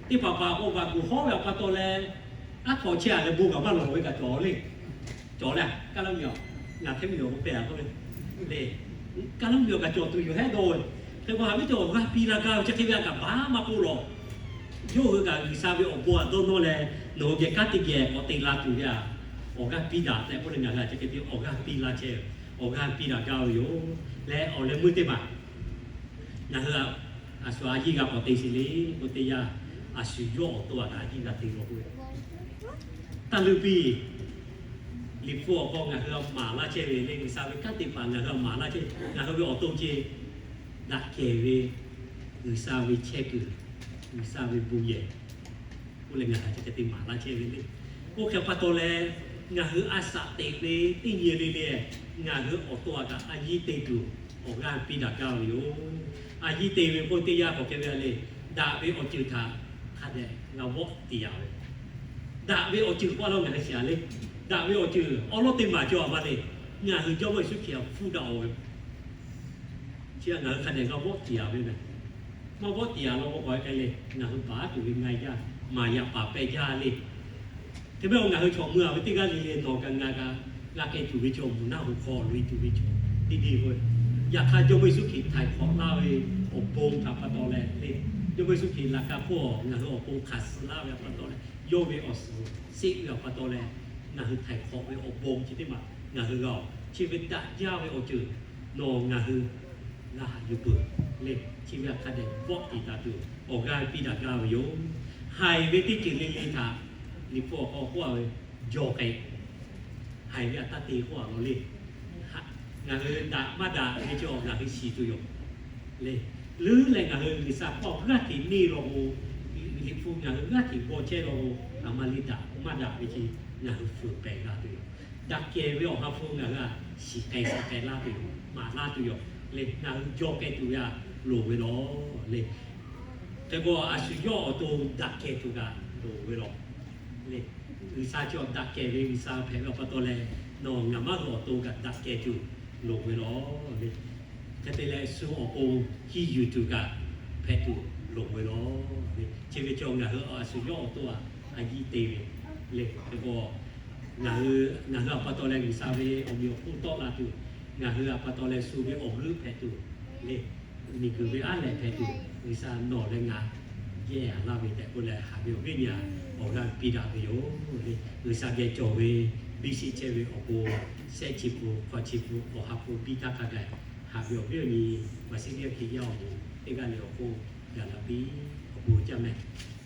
Teˇ hpaˍ hpaˍ k'o, vaꞈ guˬ hawˉ ve a pa taw leh, aˉ hk'awꞈ chehˇ a leh bon kaꞈ maˇ lawˬ ve kaꞈ cawˬ le. Cawˬ leh, kaˇ laˇ miˬ awˬ, ngaˬ hteˇ miˬ awˬ k'oˆ pehˍ a k'oˆ ve le. Kaˇ laˇ miˬ awˬ kaꞈ cawˬ tuˬ yoˬ hehˉ dawˇ ve. Hk'e k'o, haꞈ viˉ cawˬ awˬ g'aˇ piˇ la gaˇ ve, chi hk'e ve a kaꞈ baˬ maˇ k'oˆ lawˬ. Yawˇ hui kaꞈ G'uiˬsha ve awˬ bon htaꞈ dawˇ nawˇ leh, nawˬ hui geh kanˉ te geh k'awꞈ te la tuˬ ve a, awˬ g'aˇ piˇ daꞈ tehꞈ k'oˆ leh, ngaˬ hui a chi hk'e te awˬ g'aˇ piˇ laˇ chehˇ ve, awˬ g'aˇ piˇ daꞈ gaˇ ve yoˬ. Leh awˬ leh meuˇ teˇ maˬ, ngaˬ hui a shu a yiˇ g'a k'awꞈ te sheˍ le k'o, teˇ yanˇ a shu yawˇ awˬ to a kaꞈ a yiˇ g'a te law k'oˆ ve, taˇ leuˇ piˇ. Liꞈ hpu awˬ hk'aw ngaˬ hui a maˍ laˇ chehˇ ve le, G'uiˬsha ve kanˉ te paˍ ngaˬ hui a maˍ laˇ chehˇ, ngaˬ hui ve awˬ to ce daꞈ kehˬ ve G'uiˬsha ve chehˇ kuiˬ, G'uiˬsha ve bon yehˬ k'oˆ leh ngaˬ hui a chi hk'e te maˍ laˇ chehˇ ve le. Oˇ hk'e pa taw leh, ngaˬ hui a shaꞈ teꞈ ve teˇ nyi le le, ngaˬ hui awˬ to a kaꞈ a yiˇ te tuˬ awˬ g'aˇ piˇ daꞈ gaˇ ve yoˬ. A yiˇ te ve k'oˆ teˇ yanˇ k'awꞈ hk'e ve a le, daꞈ ve awˬ ceuˬ htaꞈ hk'a dehꞈ g'a vawˆ tiˍ a ve. Daꞈ ve awˬ ceuˬ k'oˆ a laˇ ngaˬ hui shiˍ a le. Daꞈ ve awˬ ceuˬ awˉ lawˉ teˇ maˬ cawˬ a ma le. Ngaˬ hui Jawˇmawˇ Yeˍsuˆ Hkriꞈ htaꞈ hpfuhˇ daꞈ-oˬ ve, chi ngaˬ hui hk'a dehꞈ g'a vawˆ tiˍ a ve mehˍ. Maˇ vawˆ tiˍ a law k'o, k'awꞈ e k'ai leh ngaˬ hui baˬ tuˬ ve ngaˬ yaˇ maˍ yaꞈ paˍ pehˇ jaˇ le. Hk'e mehˆ k'o, ngaˬ hui chaw mui a ve teˇ g'aˇ le le nawˬ kaꞈ ngaˬ kaꞈ g'a k'ai tuˬ ve chaw, mvuhˬ naˆ hoꞈ hk'aw loꞈ e tuˬ ve chaw, teˇ deˇ k'o, yaꞈ hk'aˇ Jawˇmawˇ Yeˍsuˆ Hkriꞈ htaiˍ hk'awꞈ laˇ ve awˬ bon htaꞈ pa taw leh le, Jawˇmawˇ Yeˍsuˆ Hkriꞈ laꞈ ka hpfuhˇ ngaˬ hui awˬ pon hkanˍ suh laˇ ve a pa taw leh, yawˇ ve awˬ suhˍ seˆ ve a pa taw leh, ngaˬ hui htaiˍ hk'awꞈ ve awˬ bon chi teˇ maˬ ngaˬ hui g'a-oˬ. Chi ve daꞈ jaˇ ve awˬ ceuˬ nawˬ ngaˬ hui g'a haꞈ yuˬ peuˬ le. Chi ve htaꞈ hk'a dehꞈ vawˆ tiˍ taˍ tuˬ awˬ g'aˇ piˇ daꞈ gaˇ ve yoˬ. Haiˬ ve teˇ ceuˬ le le htaꞈ Liꞈ hpu awˬ hk'aw k'oˆ a ve, jawˬ k'ai, haiˬ ve htaꞈ taˇ te k'oˆ a law le. Ngaˬ hui daꞈ maˇ daꞈ ve cawˬ ngaˬ hui shiˍ tuˬ yoˬ. Le, leuˉ leh ngaˬ hui G'uiˬsha hkawˇ g'aˇ hteꞈ neˇ law k'o, Liꞈ hpu ngaˬ hui g'aˇ hteꞈ g'aw chehˇ law k'o, aˬ ma le daꞈ maˇ daꞈ ve chi ngaˬ hui fuiˍ pehˍ g'a tuˬ yoˬ. Daꞈ kehˬ ve Awˬ ha hpu ngaˬ hui a shiˍ k'ai shiˍ k'ai laˇ tuˬ yoˬ, maˍ laˇ tuˬ yoˬ. Le, ngaˬ hui jaw k'ai tuˬ ve a loˍ ve law. Le, hk'e k'o, a shu yawˇ awˬ to daꞈ kehˬ tuˬ kaꞈ loˍ ve law. Le, G'uiˬsha chi awˬ daꞈ kehˬ ve G'uiˬsha hpehꞈ ve awˬ pa taw leh, nawˬ ngaˬ maˇ hui awˬ to kaꞈ daꞈ kehˬ tuˬ loˍ ve law. Le, hk'e te leh shu awˬ pon hiˇ yuˬ tuˬ kaꞈ hpehꞈ tuˬ loˍ ve law. Le, chi ve chaw ngaˬ hui a shu yawˇ awˬ to a, a yiˇ te ve. Le, hk'e k'o, ngaˬ hui a pa taw leh G'uiˬsha ve awˬ meꞈ awˬ hponˇ tawˆ la tuˬ, ngaˬ hui a pa taw leh shu ve awˬ g'euˆ hpehꞈ tuˬ, le, miˬguiˬ ve aˉ lehꞈ hpehꞈ tuˬ, G'uiˬsha nawˬ leh ngaˬ yehˇ a laˇ ve tehꞈ k'oˆ leh, haꞈ ve awˬ viˉ awˬ nyi awˬ g'aˇ piˇ daꞈ ve yoˬ. Le, G'uiˬsha geh cawˬ ve biˇ sheˆ chehˇ ve awˬ pon, shehˆ chi pun, hk'awꞈ chi pun, Awˬ ha hpu biˇ htaˇ hk'a gaˬ, haꞈ ve awˬ viˉ awˬ nyi, maˇ shiˍ viˉ hk'e yaˇ awˬ moˍ teˇ g'aˇ le awˬ hk'oˆ gaˬ la piˇ, awˬ bon jaˇ mehˍ.